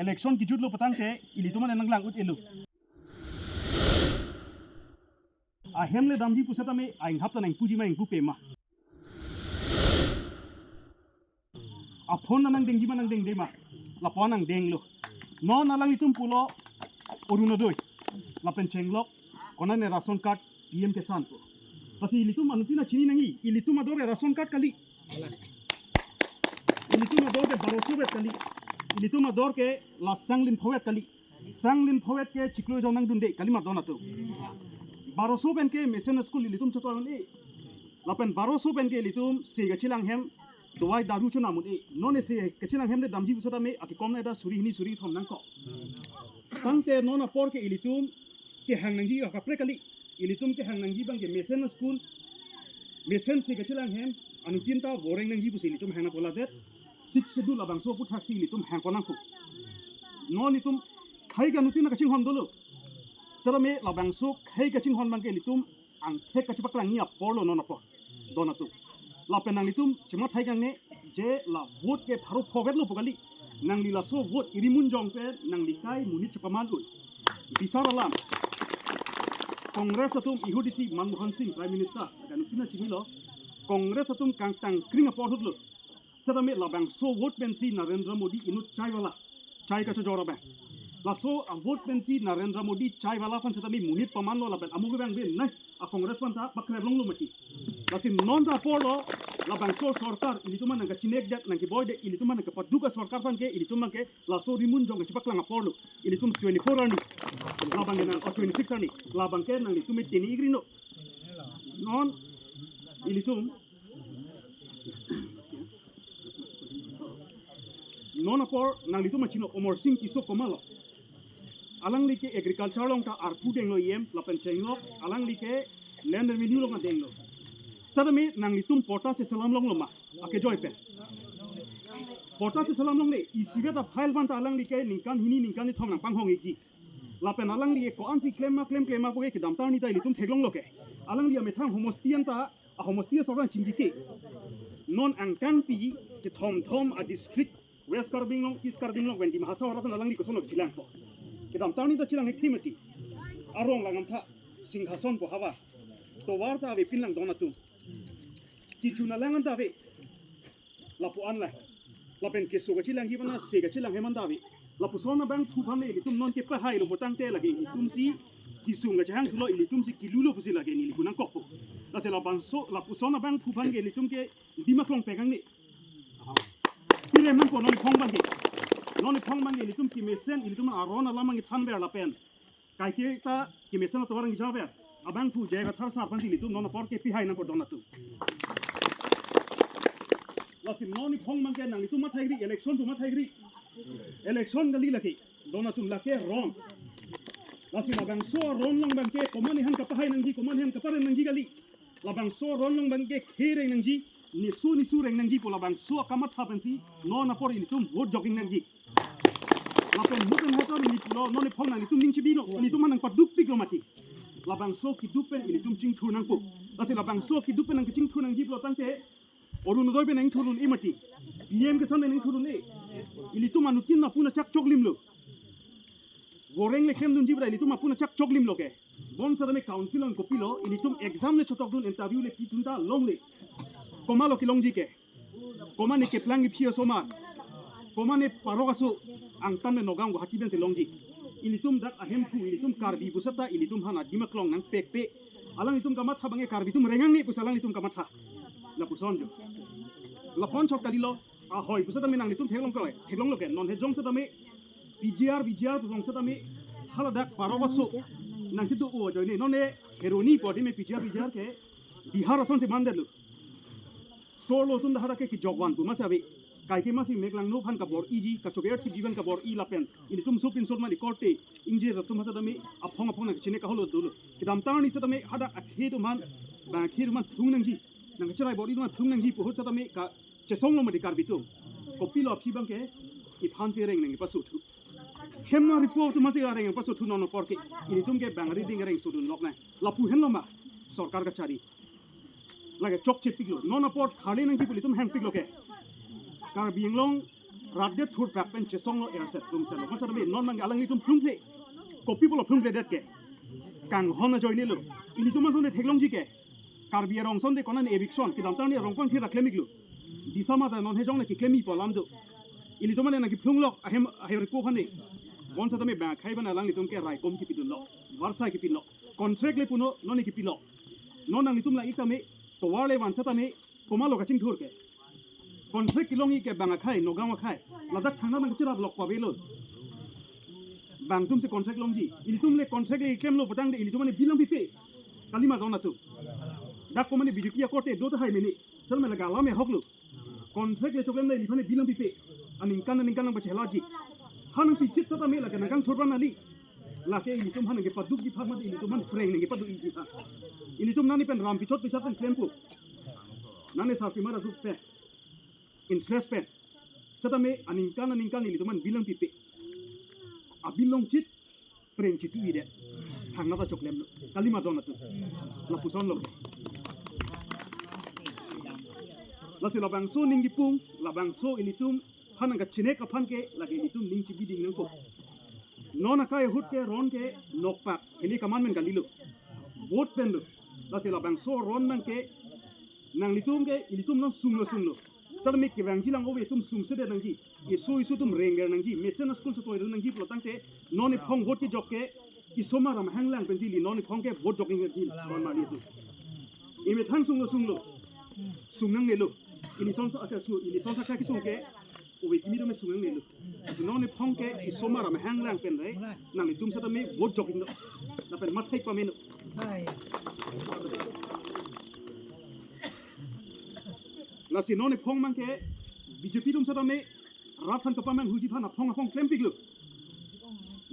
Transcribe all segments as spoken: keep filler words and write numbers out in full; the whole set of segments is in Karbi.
Election kejutlo putangte ilitum an nanglang-ut-elo. Ahem le damji pusitame ainghap ta nangpuji ma ingpupe ma. Aphone nangdengji ma nangdengde ma. Lapu-an nangdenglo. Non alanglitum pulo Orunodoi. Lapen chenglok konane ration card P M Kisan pu. Lasi ilitum anuttin ta chini nangji. Ilitum ador ke ration card kali. Ilitum ador ke baroso vet kali. Ilitum ador ke la sang linpho vet kali. Sang linpho vet ke chiklo jong nangdunde kali ma don atum. Baroso pen ke mesen school ilitum chotoi un-e. Lapen baroso pen ke ilitum se kachelang hem dawai daru chonam un-e. Non ese kachelang hem le damji pusitame akikom na da suri hini suri thom nangkok. Tangte non apor ke ilitum kehang nangji akaprek kali. Ilitum kehang nangji abang ke mesen school, mesen se kachelang hem, anuttin ta voreng nangji pusi ilitum hang nangpo ladet. Sixth Schedule labangso aputhaksi ilitum hangpon nangpo. Non itum khei ke anuttin ta kachinghon dolo. Setame labangso khei kachinghon abang ke ilitum angthek kachepaklang-i aporlo non apor. Don atum. Lapen nanglitum chemathai kangne je la vote ke pharo pho vetlo pu kali. Nangli laso vote irimun jong pen nangli kai monit chepaman un. Bisar alam. Congress atum ihut isi Manmohan Singh Prime Minister, anuttin ta chinilo. Congress atum kangtang kring apor ahutlo. Setame labangso vote pensi Narendra Modi inut chai wala, chai kachojor abang. Laso a vote pensi Narendra Modi chai wala aphan setame monit pamanlo lapen amo ke bang ben nai a Congress aphan ta pakrep longlo mati. Lasi non ta aporlo labangso sorkar ilitum an nangkachinek det nangkeboi det ilitum an nangkapaduk asorkar aphan ke ilitum an ke laso rimun jong kachepaklang aporlo. Ilitum twenty-four arni. Labang ke nang, oh, twenty-six arni. Labang ke nanglitum me teni igrino. Non ilitum non apor nanglitum machino Amarsing Tisso komatlo. Alangli ke agriculture along ta arpu denglo E M lapen chenglok alangli ke land revenue along denglo. Setame nanglitum patta cheselam longlo ma akejoi pen. Patta cheselam longle isivet a file aphan ta alangli ke ningkan hini ningkan kethom nangpanghong-ikji. Lapen alangli ke ko-ansi klem ma klem klem ma pu ke kedamtang arni ta ilitum theklonglo ke. Alangli amethang homosti an ta ahomosti asorkar chingki ke. Non angkangpi kethom thom a district West Karbi Anglong, East Karbi Anglong, pen Dima Hasao arat an alangli kosonlo chilangpo. Kedamtang arni ta chilang-ik thi mati. Arong lang amtha Singhason pu havar. Tovar ta ave pinlang don atum. Kejun alang an ta ave. Lapu-an la. Lapen keso kachelangji aphan se kachelang hem an ta ave. Lapuson abangphu aphan le ilitum non kepahailo putangte lake ilitumsi kesung kachehang thulo ilitumsi kilulo pusi lake neli kunang kokpo. Lasi labangso lapuson abangphu aphan ke ilitum ke Dima Klong pegang ni. Pirem nangpo non iphong abang ke. Non iphong abang ke ilitum kemesen ilitum aron alam abang kethan ver lapen kaike ta kemesen atovar nangkeja ver. Abangphu J I Kathar sar aphansi ilitum non apor ke pihai nangpo don atum. Lasi non iphong abang ke nanglitum mathairi election pu mathairi. Election kali lake don atum lake ron. Lasi labangso ron along abang ke komat ne han kapahai nangji komat ne han kaparem nangji kali. Labangso ron along abang ke khereng nangji, nisu nisu reng nangji pu labangso akamatha pensi non apor ilitum vote jok-ik nangji. Lapen mesen hator neli pulo non iphong nanglitum ning chibino, ilitum aphan nangpadukpiklo mati. Labangso keduk pen ilitum chingthur nangpo. Lasi labangso keduk pen nangkechingthur nangji pulo tangte Orunodoi pen nangthur un-e mati. P M Kisan pen nangthur un-e. Ilitum anuttin apuna chak choklimlo. Voreng le klemdunji bra ilitum apuna chak choklimlo ke. Bonseta tame council along kopilo, ilitum exam le chotokdun interview le pidun ta longle. Komatlo kelongji ke. Komat ne keplang iphi asomar. Komat ne parok aso angtan me Nagaon Guwahati pensi longji. Ilitum dak ahemphu, ilitum Karbi puseta ilitum aphan Dima Klong nangpekpe. Alanglitum kamatha abang ke Karbi atum rengang ni pusi alanglitum kamatha. Lapuson jo. Lapon chot kalilo. Ahoi puseta me nanglitum theklong koi, theklonglo ke. Non he jongsetame P G R, V G R pu jongsetame haladak parok aso nangkedo-o ajoine. Non he Kheroni pu adi me P G R, V G R ke Bihar asonsi mandetlo. Sorlo atum dak hadak ke kejokvan pu masi ave. Kaike masi meklangno aphan kabor-iji, kachoker thipji aphan kabor-i lapen ilitum sup insur mali korte, ingjir atum setame aphong aphong nangkechine kaholo dolo. Kedamtang arni setame hadak akhei atum aphan, bang akhei atum aphan thung nangji, nangkacherai bor-i atum aphan thung nangji pu ahut setame kachesonglo mati Karbi atum. Kopilo aphi abang ke iphan si reng nangpaso thu. Hem na ripo atum masi reng nangpaso thu non apor ke. Ilitum ke bang riding reng sodun lok nang. Lapu henlo ma sorkar kachari. Lake chokchepiklo. Non apor thale nangji pu ilitum hangpiklo ke. Karbi Anglong Rat det thurprak pen chesonglo, erset plungsetlo. Bonsatame non abang alanglitum plungple. Kopi pulo plungple det ke? Kanghon ajoinelo. Ilitum asonte theklongji ke, Karbi arong asonte konane eviction, kedamtang arni arong pangthir ra klem-iklo. Disa mata non hejong le keklem-ikpo alam do. Ilitum ane nangkeplunglok ahem, ahem ripo aphan ne. Bonsatame bang akhai abang alanglitum ke raikom kepidunlo. Varsai kepilo. Contract le punon, non ne kepilo. Non nanglitum la-ik tame, tovar le van setame, komatlo kachingthur ke? Contract kelong-ik ke bang akhai, Nagaon akhai. Ladak thangnat nangkachirap lok pa avelo. Bang atumsi contract longji. Ilitum le contract le klemlo putangte ilitum ane bill nangpipe. Kalima don atum. Dak komane B J P akorte do tahai mene. Sir mela galam e hoklo. Contract le choklem le ilitum ane bill nangpipe. Aningkan aningkan nangpachehalaji. Ha nangpichit setame lake nangkangthur abang nali. Lake ilitum aphan nangkepadukji aphan mate ilitum aphan phreng nangkepadukji aphan. Ilitum nani pen ram pichot pichot pen klempo. Nani sarpimar adup pen, interest pen. Setame aningkan aningkan ilitum aphan bill nangpipe. Abill longchit, phreng chituidet. Thangnat ta choklemlo. Kalima don atum. Lapusonlo. Lasi labangso aning kipung, labangso ilitum aphan nangkachinek aphan ke lake ilitum ning chibiding nangpo. Non akai ahut ke ron ke nokpak, hini kaman men kalilo. Vote penlo. Lasi labangso ron abang ke nanglitum ke ilitum non sunglo sunglo. Setame kevangji lang ove atum sungsedet nangji. Isu isu atum rengver nangji. Mesen a-school chotoi nangji pulotangte non ephong vote kejok ke isomar amahang lang pensi ili non ephong ke vote jok nangji. Non mali atum. Emethang sunglo sunglo. Sung nangnelo. Ili son sa aka su, ili son sa aka kesung ke ove kimi atum sung nangnelo. Non ephong ke isomar amahang lang pen re, nanglitum setame vote jok-iknon. Lapen mathai pameno. Lasi non ephong abang ke B J P atum setame rat aphan kapamanghuji aphan aphong aphong klempiklo.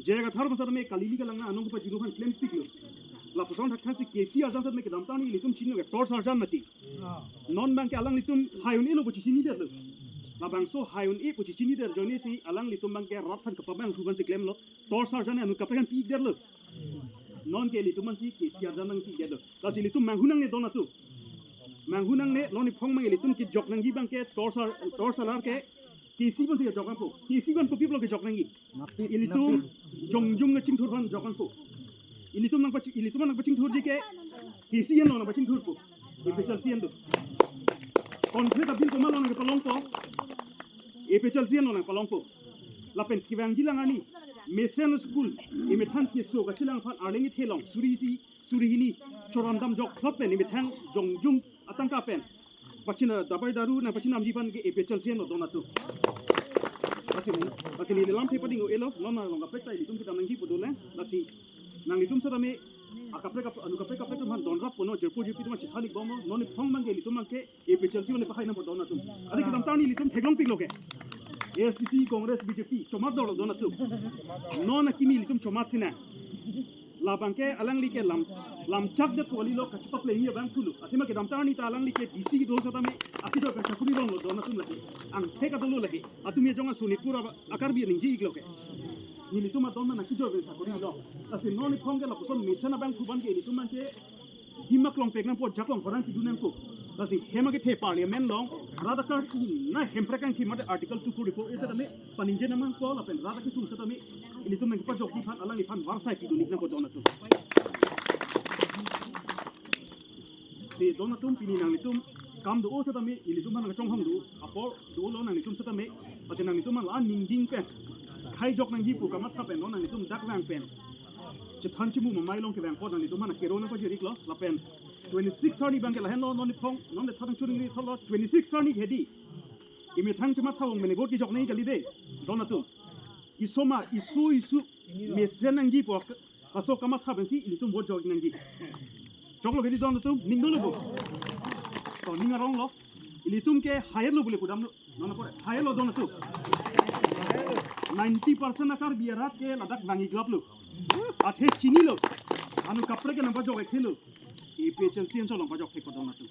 J I Kathar abang setame kali ili kalang na anong kepajulu aphan klempiklo. Lapuson thakthak si K C arjan setame kedamtang arni ilitum chini ke torch arjan mati. Non abang ke alanglitum hai un-elo pu chechinidetlo. Labangso hai un-e pu chechinidet ajoine si alanglitum abang ke rat aphan kapamanghu aphansi klemlo. Torch arjan anu kaprek an pi-ikdetlo. Non ke ilitum aphansi K C arjan nangpi-ikdetlo. Lasi ilitum manghu nangne don atum. Manghu nangne, non ephong abang ilitum kejok nangji abang ke torch ar-, torch alar ke K C aphansi kejok nangpo. K C aphan kopi pulo kejok nangji? Ilitum jongjung kachingthur aphan jok nangpo. Ilitum nangpachi-, ilitum nangpachingthurji ke K C henlo nangpachingthurpo. A P H L C henlo. Contract abill komatlo nangkepalongpo? A P H L C henlo nangpalongpo. Lapen kevangji lang arni mesen school, emethang keso kachelang aphan arleng kethelong suri isi suri hini choram dam jokphlot pen emethang jongjung atangka pen pachina dabai daru nangpachinamji aphan ke A P H L C henlo don atum. Lasi, lasi neli lamthe pading-o-elo, non along kaprek ta ilitum kedam nangji pu dolang, lasi nanglitum setame akaprek kap-, anu kaprek kaprek atum aphan donrap punon, jirpo jirpi atum aphan chethan-ikbomnon, non ephong abang ke ilitum abang ke A P H L C mane pahai nangpo don atum. Adi kedamtang arni ilitum theklongpiklo ke. A S D C, Congress, B J P, chomat dolo don atum. Non akimi ilitum chomat sinang. Labang ke alangli ke lam, lamchak det kali lo, kachepaplengji abang pulo. Athema kedamtang arni ta alangli ke D C kedo setame akejor pen sakori longlo don atum lake. Angthek adolo lake. Atum ejong asunipur aba, a-Karbi ningje-iklo ke. Nelitum adon ma nangkejor pen sakori lo. Lasi non ephong ke lapuson mesen abangphu abang ke ilitum abang ke himak longpek nangpo, jak long horang pidun nangpo. Lasi hem akethe parliament along rat akar-i na Hemprek angki mate Article two forty-four A setame paningje nangpo lapen rat akesung setame ilitum nangkepajokji aphan alangliphan varsai pidun-ik nangpo don atum. Si don atum, pini nanglitum kam do-o setame ilitum aphan nangchonghong do apor dolo nanglitum setame, pasi nanglitum aphan la-an ningding pen khai jok nangji pu kamatha pen non nanglitum dak vang pen chethan chemu mamai along kevang apot nanglitum aphan kero nangpajir-iklo lapen twenty-six arni abang ke lahenlo, non ephong non le thang churing ri tholo twenty-six arni hedi. Emethang chematha vong mene vote kejok nangji kali de don atum. Isomar isu isu mesen nangji pu laso kamatha pensi ilitum vote jok nangji. Choklo ke di don atum, ning dolo bo. To ning aronglo. Ilitum ke higher lo bole pudamlo. Non apor higher lo don atum. Ninety percent a-Karbi arat ke ladak nang-iglaplo. Athe chinilo. Anu kaprek ke nangpajok-ik thelo. A P H L C henlo nangpajok thek don atum.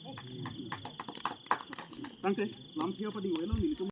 Tangte, lamthe pading-o-elo nelitum.